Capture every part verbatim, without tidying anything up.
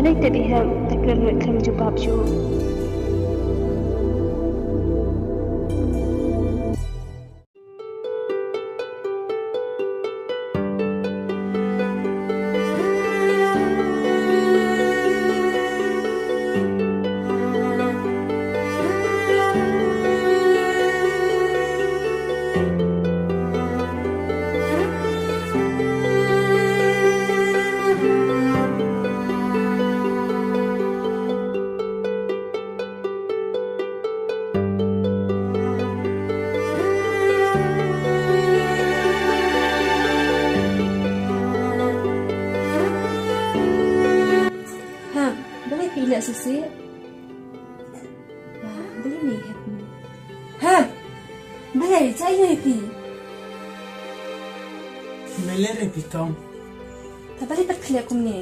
Te dei hem, te kren wei khlem jubab ju. Ha, balei phi leh shisha? Ha, balei ni hep ni? Ha, balei jai ni phi? Mele re phi kong. Ta balei pat phi leh kumne?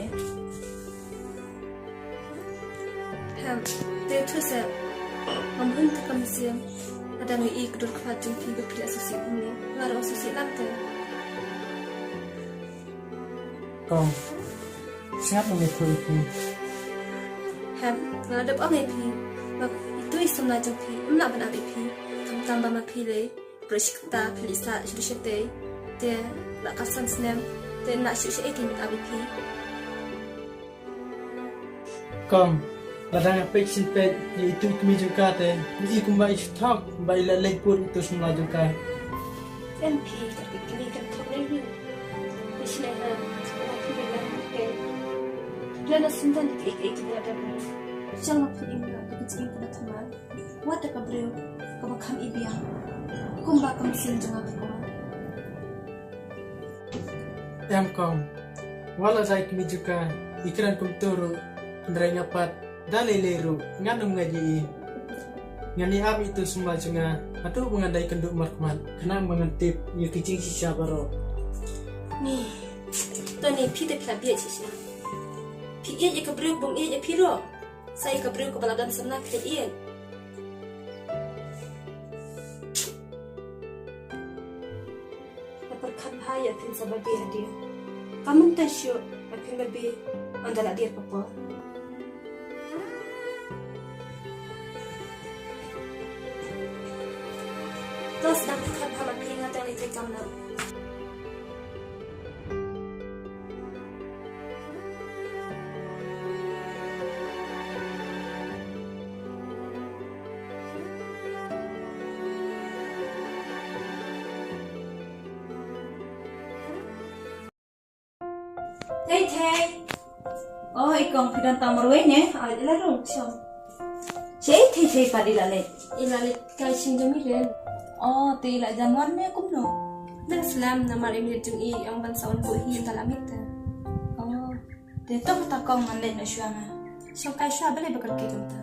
Hem, te thu se, ngam hun te kam siam. Adam i ka dur khmat jong phi ba phi la sisi kumne. Nga ruh sisi lang te. Kong, siap ngi thu i phi. Hem, nga dep ong i phi. Ba itu i samla jong phi, im lah ban ap i phi. Tam tam ba ma phi le. Pyrshah kata phi lisa shu shatei. Te la ka san snem. Te na shu shu eighteen ka bi phi. Kong, la dang pek sin pek, ye itu kmi jong ka te, ye kumba i thok, ba i la lek pur itu semla jong ka. Em phi, ka pik ni kan thok ni ni. Ni sile ha, ka pik ni kan thok ni. Lana sundan ki ik ik ni ada ni. Chang ma phi ni ka pik ni kan thok ni. Wat ka briew kaba kham i biang kumba ka mynsiem jong nga ka kong. Em kong, wat la dei kmie jong ka i kren kumto ruh, hynrei nga pat da lei lei ruh ngan ym ngai ïa i. Ngan ïa ap ïa itu sumla jong nga haduh ba ngan dei kynduh markhmat khnang ba ngan tip ïa ki jingshisha baroh. Ni, to ni phi te phi la bieit shisha. Phi ïeit ïa ka briew bym ïeit ïa phi ruh. Sa ïa ka briew kaba la don samla phi ïeit. La pyrkhat bha ïa phin sa babe hadien. Ka mynta shuh ba phin babe ynda la dier ka por. To sdang pyrkhat bha ma phi, nga tang leit treikam noh. Thei thei. Oh, i kong phi don tang marwei ne? Ah, i la rung shong. Che thei thei pat i la leit. I la leit kai shim jong i ren. Oh, te i la jan wan ne kumno? Dang slem namar i miet jong i ong ban sa un buh hi ynda la miet te. Oh. Te to kata kong ngan leit noh shuwa nga. Shong kai shuwa balei ba kyrkieh kumta.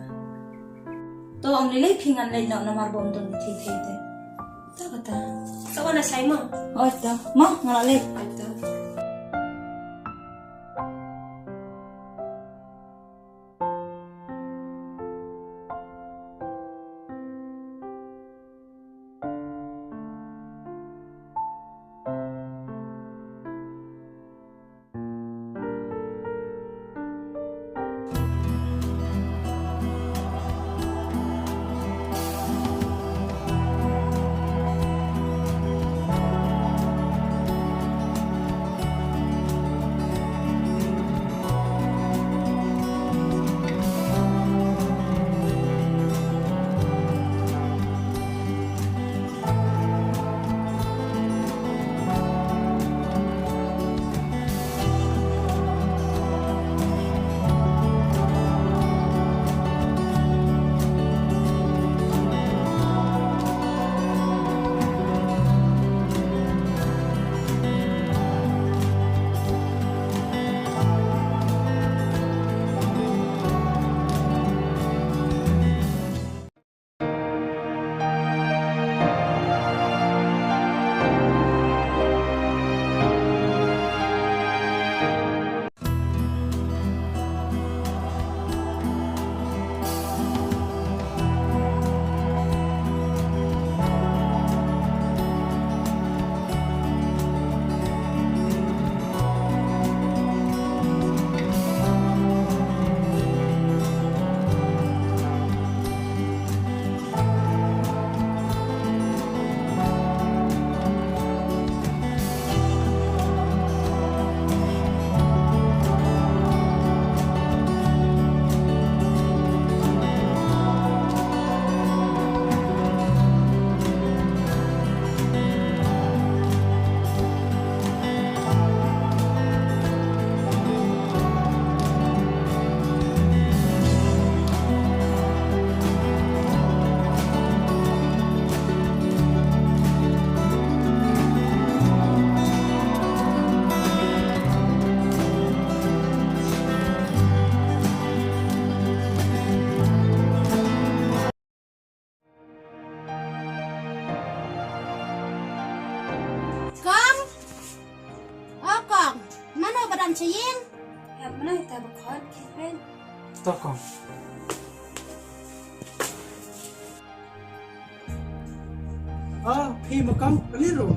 To ym lei lei phi ngan leit noh namar ba ym don thei thei te. To kata. Sa wan na shai mo. Oi to. Mo nga la leit. Oi to. Ta ba khot ki pen. To kong. Ah, phi ma kong, kali rum.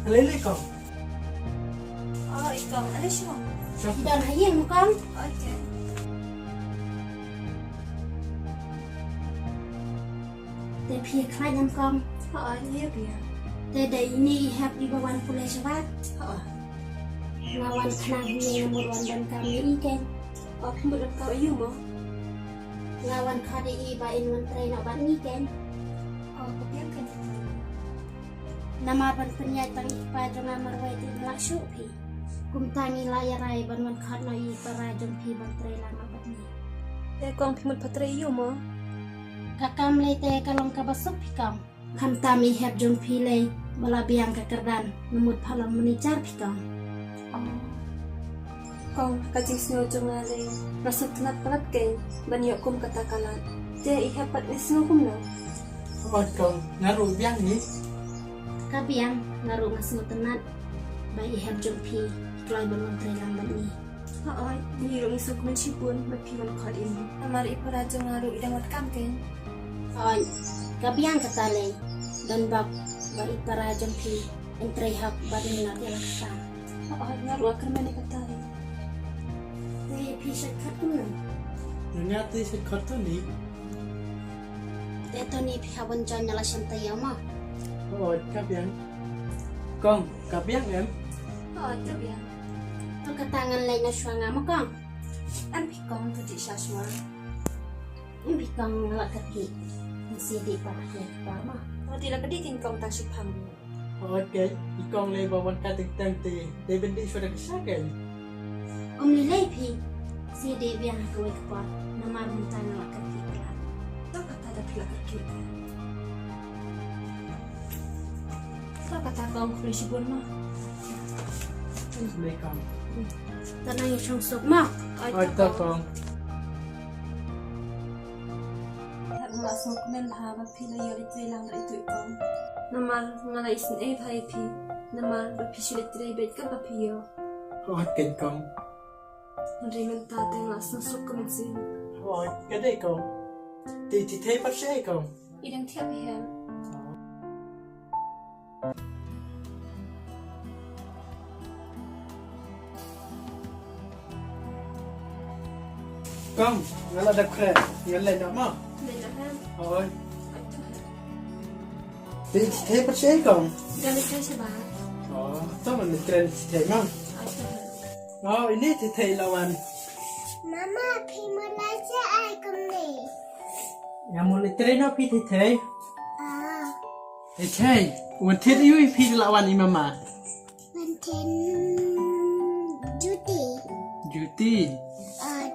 Kali le kong. Oh, i kong, ale shu. Shu. Don ha ïing ma kong. Okay. Te phi khlaiñ em kong? Hooid, ngi ïa biang. Te da ine i hep iba wan pule shabar? Hooid. Nga wan khnang hangne nga mut wan donkam ïa i keiñ. O, phi mut donkam aïu mo? Nga wan khot ïa i ba in wan trei noh bad ngi keiñ. O, ka biang keiñ. Namar ban pynïaid tang i kpa jong nga marwei te ym lah shuh phi. Kumta ngi la ïa rai ban wan khot noh ïa i para jong phi ban trei lang noh bad ngi. Te kong, phi mut pha trei aïu mo? Ka kam lei te ka long kaba suk phi kong. Khamtam i hep jong phi lei ba la biang ka kyrdan, nga mut pha long manager phi kong. Oh. Kong, ka jingsngew jong nga lei nga sngewtynnat palat keiñ ban ïoh kum kata ka lad. Te i hep pat i sngew kumno? Hooid kong, nga ruh biang hi. Ka biang, nga ruh nga sngewtynnat ba i hep jong phi i kloi ban wan trei lang bad ngi. Hooid, ngi ruh ngi sngewkmen shibun ba phi wan khot ïa ngi. Namar i para jong nga ruh i dang wad kam keiñ. Hooid, ka biang kata lei. Don bok ba i para jong phi yn trei hok bad ngi noh ïa la ka kam. Hooid, nga ruh nga kyrmen ïa kata lei. Te phi shait khot kumno? Nga te shait khot Tony. Te Tony phi hap ban join na la shen taïew mo? Hooid, ka biang. Kong, ka biang em? Hooid, ka biang. To kata ngan leit noh shuwa nga mo kong? Em phi kong, to dih sha shuwa. Em phi kong, nga la kyrkieh. Ngi sa dih pat ha kane ka por mo. To dih la ka dih keiñ kong, tang shiphang. Hooid keiñ, i kong lei ba wan kat teng teng te dei ban dih shuwa da ka sha keiñ. Ym lei lei phi, sa dei biang ha kawei ka por, namar mynta nga la kyrkieh palat. To kata da phi la kyrkieh. To kata kong, khublei shibun mo. Khublei kong. To nang ïashong suk mo. Hooid to kong. Nga la sngewkmen bha ba phi la ïoh ïatrei lang da itu i kong. Namar nga la isynei bha ïa phi. Namar ba phi shu ïatrei beit kam ba phi ïoh. Hooid keiñ kong. Hynrei mynta te nga la sngewsuk ka mynsiem. Hooid, ka dei kong. Te i Thithei pat shaei kong? I dang thiah hi hem. Kong, nga la dep khreh, ngan leit noh mo? Leit noh hem. Hooid. Te i Thithei pat shaei kong? Dang leit kren shabar. Oh, to ngan leit kren Thithei mo. Oh, ine Thithei la wan. Mama, phi mut leit shaei kumne? Nga mut leit trei noh phi Thithei. Ah. Thithei, wan thied aïu ïa phi la wan i mama? Wan thied juti. Juti. Ah.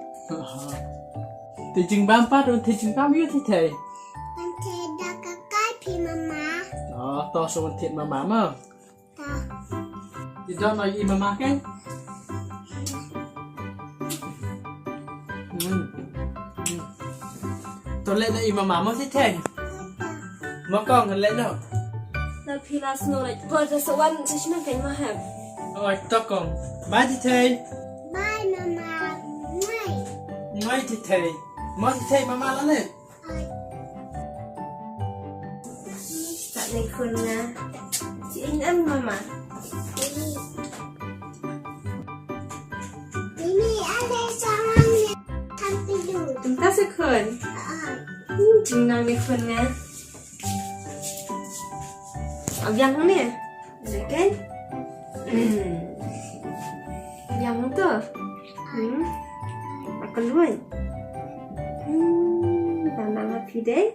Te jingbam pat, wan thied jingbam aïu Thithei? Wan thied da ka kai phi mama. Oh, to sa wan thied mama mo. Ta. Ïa don noh i mama keiñ. Hmm. Hmm. To leit noh i mama mo Thithei. Mo kong, leit noh. Lada phi la sngew leit por, to sa wan sha shnong keiñ mo hem. Oh, to kong. Bye Thithei. Bye mama. Bye. Bye Thithei. Mo Thithei, mama la leit. Sa dei khun nga. Ci ing am mama. Ini ada sarang ni. Tampi lu. Tympa sa khun. Ah. Hmm, jingnang ni khun nga. Abiang ni. Dei kan? Hmm. Yang tu. Hmm. Makan dulu. Hmm. Tanang api deh.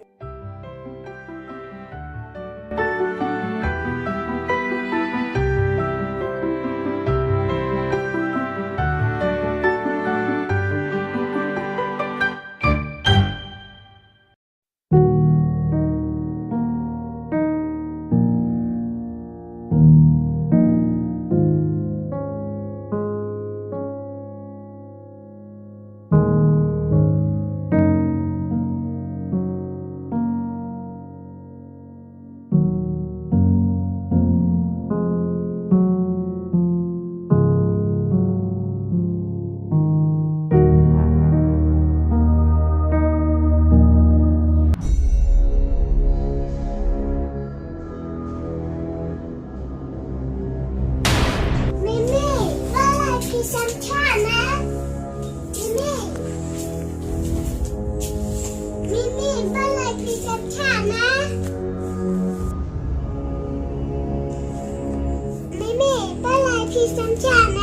Sam chana. Mimi. Mimi, balei phi sam chana? Mimi, balei phi sam chana?